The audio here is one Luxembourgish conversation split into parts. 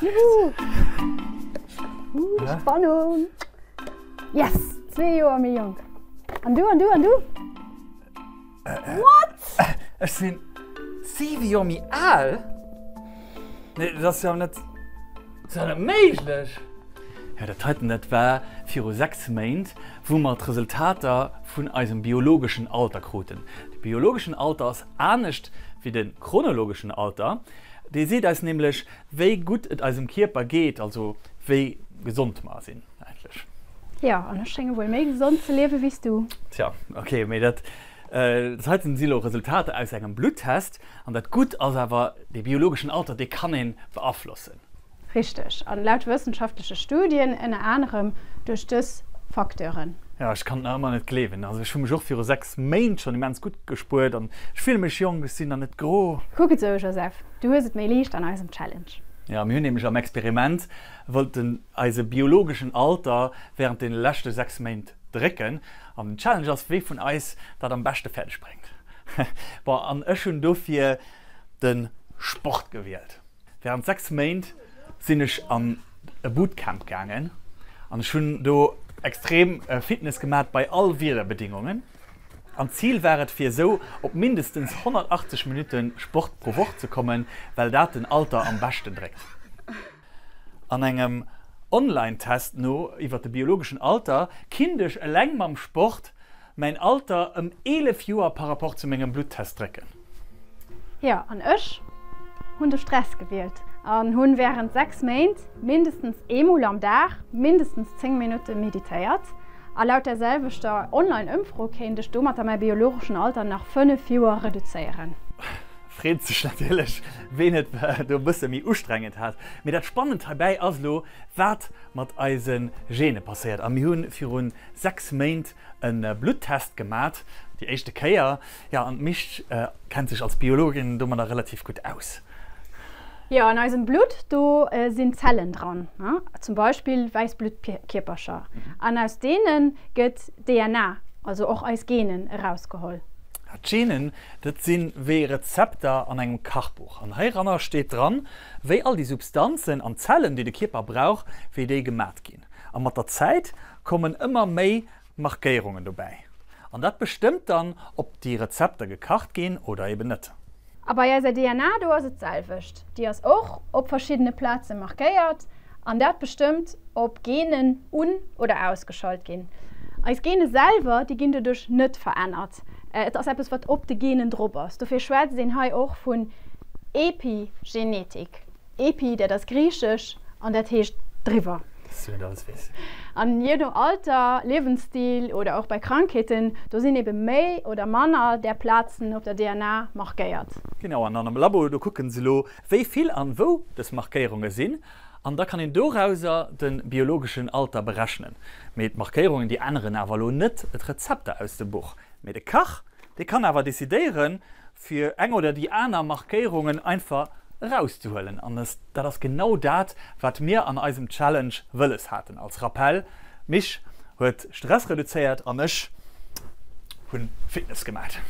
Juhu! Spannung! Yes! Zwee Joer méi jonk. An du, an du, an du? What? Ech sinn 7 Joer méi al? Nee, dat ass jo net, dat ass jo net méiglech! Jo, dat heiten, dat war viru 6 Méint, wou mer d'Resultater vun eisem biologeschen Alter kruten. De biologeschen Alter ass anescht wéi de chronologeschen Alter. Dee seet eis nämlech, wéi gutt et eisem Kierper geet, also wéi gesond mer sinn eigentlech. Jo, an ech schénge wuel méi gesond ze liewe wéi s du. Tja, ok, mee dat heiten si lo Resultater aus engem Bluttest. An dat Gutt ass awer, dee biologeschen Alter, dee kann ee beaflossen. Richteg, an laut wëssenschaftleche Studien ënner anerem duerch dës Facteuren. Jo, ech kann et nach ëmmer net gleewen. Also ech hu mech och viru 6 Méint schonn immens gutt gespuert an ech fille mech jonk, ech sinn nach net gro. Kuck et sou, Joseph, du hues et méi liicht an eisem Challenge. Jo, mir hunn nämlech am Experiment wollten eise biologeschen Alter während deene leschte 6 Méint drécken an den Challenge ass, wee vun eis dat am beschte fäerdeg bréngt. Bon, an ech hunn dofir de Sport gewielt. Während 6 Méint sinn ech an e Bootcamp gaangen an ech hunn do extrem Fitness gemat bei all Wiederbedingungen an d'Zil war et fir esou op mindestens 180 Minutte Sport pro Woch ze kommen, well dat den Alter am beschten dréckt. An engem Online-Test no iwwer de biologeschen Alter kinnt ech eleng mam Sport mäin Alter ëm 11 Joer par rapport zu mengem Bluttest drécken. Jo, an ech hunn de Stress gewielt an hunn wärend 6 Méint mindestens eemol am Dag mindestens 10 Minutte meditéiert. A laut der selwechter Online-Ëmfro kéint ech domatter mäi biologeschen Alter nach 5 Joer reduzéieren. Freet sech natierlech, ween et do e bësse méi ustrengend hat. Mee dat Spannend heibäi ass elo, wat mat eise Gene passéiert. A mir hu virun 6 Méint e Bluttest gemat, déi éischte Kéier, jo, an d'Misch kennt sech als Biologin domadder relativ gutt aus. Jo, an eisem Blutt, do sinn Zellen dran, zum Beispill wäiss Bluttkierpercher, an aus deene gëtt DNA, also och eis Genen, erausgeholl. D'Genen, dat si wéi Rezepter an engem Kachbuch, an heiranner steet dran, wéi all déi Substanzen an Zellen, déi de Kierper brauch, wéi déi gemat ginn. A mat der Zäit kommen ëmmer méi Markéierungen dobäi. An dat bestëmmt dann, ob déi Rezepter gekacht ginn oder eben net. A bei eiser DNA, do ass et d'selwecht. Déi ass och op verschiddene Plaze markéiert an dat bestëmmt, ob Genen un oder ausgeschalt ginn. Eis Gene selwer, déi ginn doduerch net verännert. Et ass eppes, wat op de Genen drop ass. Dofir schwätzt een hei och vun Epigenetik. Epi, dat ass griichesch an dat heescht driwwer. Dass du net alles weess. An jee no Alter, Liewensstil oder och bei Krankheeten, do sinn ebe méi oder manner där Plazen op der DNA markéiert. Genau, an am Labo, do kucken se elo, wéi vill an wou dës Markéierunge sinn, an da kann een dorauser de biologeschen Alter berechnen. Mee d'Markéierungen, déi änneren awer elo net d'Rezepter aus dem Buch. Mee de Kach, dee kann awer decidéieren, fir eng oder déi aner Markéierungen einfach erauszehuelen. An dat ass genau dat, wat mir an eisem Challenge wëlles haten. Als Rappell, D'Mich huet Stress reduzéiert an ech hunn Fitness gemat.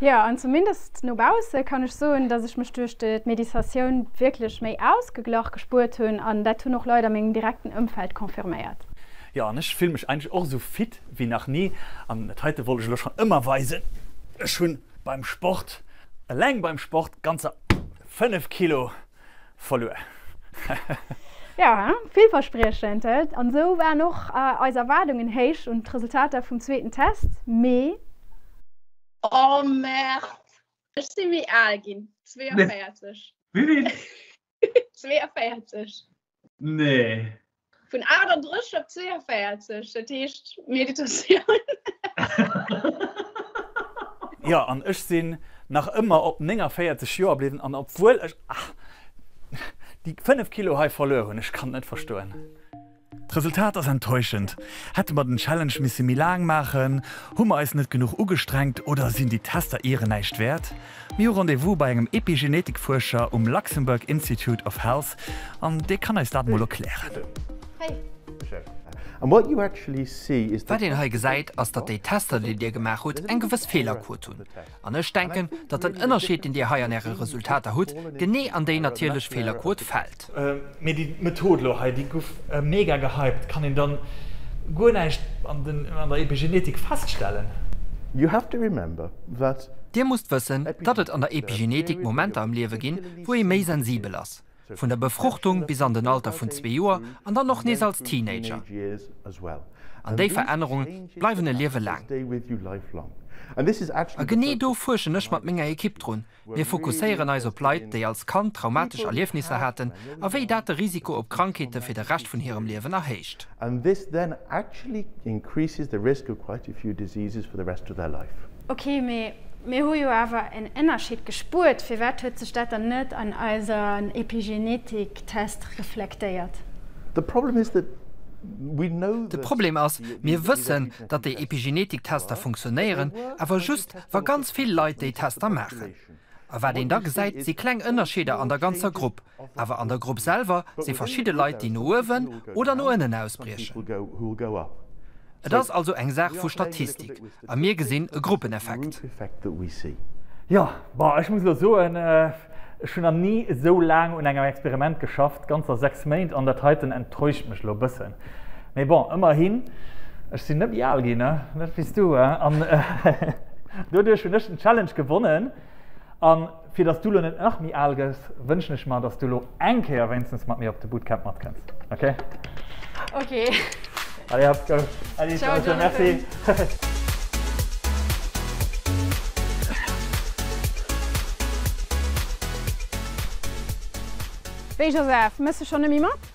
Jo, an zumindest no bausse kann ech soen, dass ech mech duerch d'Meditatioun wierklech méi ausgeglach gespuert hunn an dat hunn och Leit a mengem direkten Ëmfeld confirméiert. Jo, an ech fille mech eigentlech och esou fit wéi nach ni. An dat heite wollt ech elo schonn ëmmer weisen, Ech hunn beim Sport, eleng beim Sport, ganzer 5 Kilo verluer. Jo, villverspriechend, he? An esou waren och eis Erwaardungen héich un d'Resultater vum zweeten Test, mee. Oh Merde! Ech si méi al ginn, 42. Wéi vill? 42. Nee. Vun 38 op 42, dat heescht Meditatioun. Jo, an ech sinn nach ëmmer op 49 Joer bliwwen, an obwuel ech déi 5 Kilo hei verluer hunn, ech kann et net verstoen. D'Resultat ass enttäuschend. Hätte mer den Challenge misse méi laang maachen? Hu mer eis net genuch ugestrengt oder sinn déi Tester ieren näischt wäert? Mir hu Rendez-vous bei engem Epigenetikfuerscher um Luxembourg Institute of Health an dee kann eis dat mol erklären. Wat een hei gesäit, ass, datt déi Tester, déi Dir gemaach hutt, eng gewëss Feelerquot hunn. An ech denken, datt den Ënnerscheed, deen Dir hei an Äre Resultater hutt, genee an déi natierlech Feelerquot fält. Mee déi Method elo hei, déi guff mega gehypt. Kann een dann guer näischt an der Epigenetik feststellen? Dir musst wëssen, datt et an der Epigenetik Momenter am Liewe ginn, wou ee méi sensibel ass. Vun der Befruchtung bis an den Alter vun zwee Joer an dann och nees als Teenager. An déi Verännerunge bleiwen e Liewe laang. A genee do fuerschen ech mat menger Ekipp drun. Mir fokusséieren eis op Leit, déi als Kand traumatesch Erliefnisser haten a wéi dat de Risiko op Krankheete fir de Rescht vun hirem Liewen erhéicht. Ok, mee mir hu jo awer en Ennerscheed gespuert. Firwat huet sech dat dann net an eiser Epigenetik-Test reflektéiert? De Problem ass, mir wëssen, datt déi Epigenetik-Tester funktionéieren, awer just, wa ganz vill Leit déi Tester maachen. A wat een da gesäit, si kleng Ënnerscheeder an der ganzer Grupp. Awer an der Grupp selwer si verschidde Leit, déi no uewen oder no ënnen ausbriechen. Et ass also eng Saach vu Statistik a mir gesinn e Gruppeneffekt. Jo, bon, ech muss elo soen, ech hunn nach ni esou laang un engem Experiment geschafft, ganzer 6 Méint, an dat heiten enttäuscht mech elo e bëssen. Mee bon, ëmmerhin, ech sinn net méi al ginn, net wéi s du, an doduerch hunn ech den Challenge gewonnen. A fir dass du lo net nach méi al gëss, wënschen ech mer, dass du lo eng Kéier wéinstens mat mir op de Bootcamp matkënns, ok? Ok. Allez hop, go. Allez, ciao, ciao, merci. Wéi Joseph, mëss de schonn net méi mat?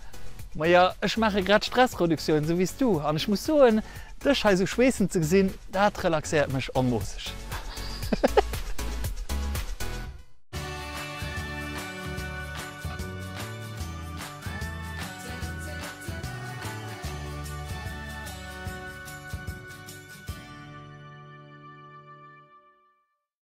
Maja, ech maache grad Stressreduktioun, sou wéi s du. An ech muss soen, dech hei sou schweessen ze gesinn, dat relaxéiert mech onmoosseg.